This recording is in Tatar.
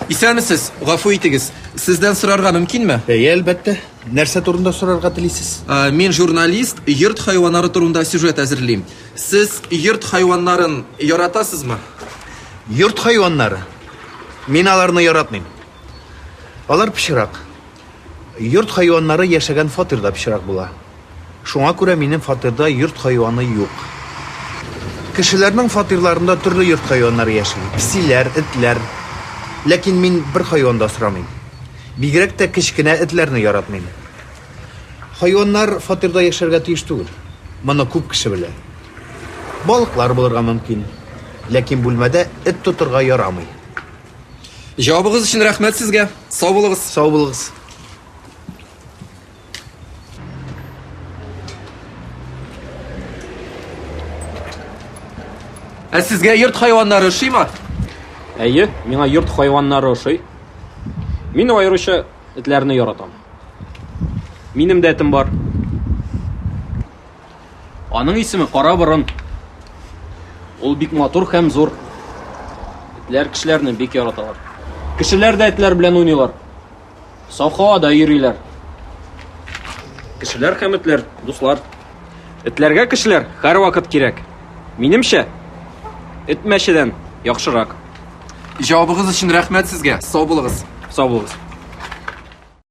Исәнмесез, гафу итегез. Сездән сорарга мөмкинме? Әйе, әлбәттә. Нәрсә турында сорарга телисез? Мин журналист, йорт хайваннары турында сюжет әзерлим. Сез йорт хайваннарын яратасызмы? Йорт хайваннары? Мин аларны яратмыйм. Алар пычрак. Йорт хайваннары яшәгән фатир да пычрак була. Шуңа күрә минем фатирда йорт хайваны юк. Кешеләрнең фатирларында төрле йорт хайваннары яши. Песиләр, этләр. Ләкин мин бер хайван да осрамыйм. Бигрәк тә кечкенә этләрне яратмыйм. Хайваннар фатирда яшәргә тиеш түгел. Моны күп кеше белә. Балыклар булырга мөмкин. Ләкин бүлмәдә эт тотырга ярамый. Җавабыгыз өчен рәхмәт сезгә. Сау булыгыз. Сау булыгыз. Ә сезгә йорт хайваннары ошыймы? Әйе, миңа йорт хайваннары ошый. Мин аеруча этләрне яратам. Минем дә этем бар. Аның исеме Кара борын. Ул бик матур һәм зур. Этләр кешеләрне бик яраталар. Кешеләр дә этләр белән уйныйлар. Саф һавада йөриләр. Кешеләр һәм этләр дуслар. Этләргә кешеләр һәрвакыт кирәк. Минемчә, эт мәчедән яхшырак. Җавабыгыз өчен рәхмәт сезгә. Сау булыгыз. Сау булыгыз.